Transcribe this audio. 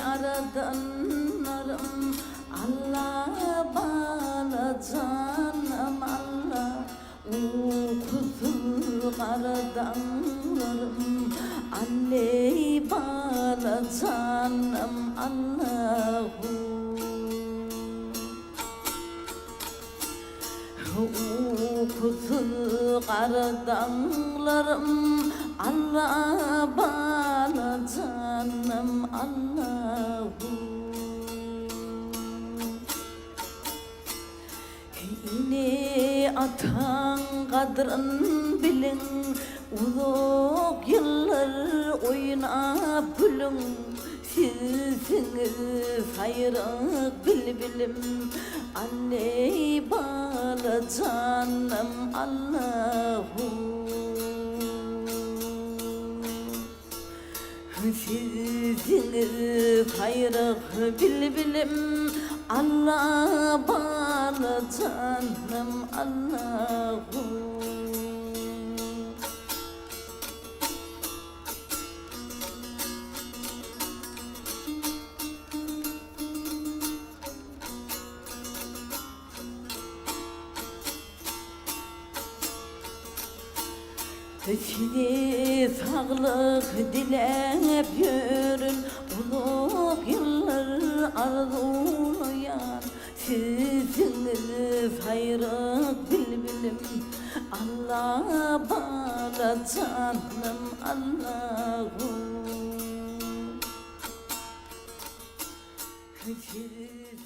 Ýaradanlarym Alla bala janym Alla Ukusyz gara daňlarym Alleý bala janym Allahu Ukusyz gara daňlarym Alla bala janym Allahu. Ene-ataň gadryn biliň, Uzak ýyllar oýnap gülüň, Sizsiňiz saýrak bilbilim, Anneý bala janym Allahu. Sizsiňiz saýrak bilbilim, Alla bala janym Allahu. Size saglyk diläp ýörün, Uzak ýyllar arzuwlaýan. Sizsiňiz saýrak bilbilim, Alla bala janym Allahu. Sizsiňiz.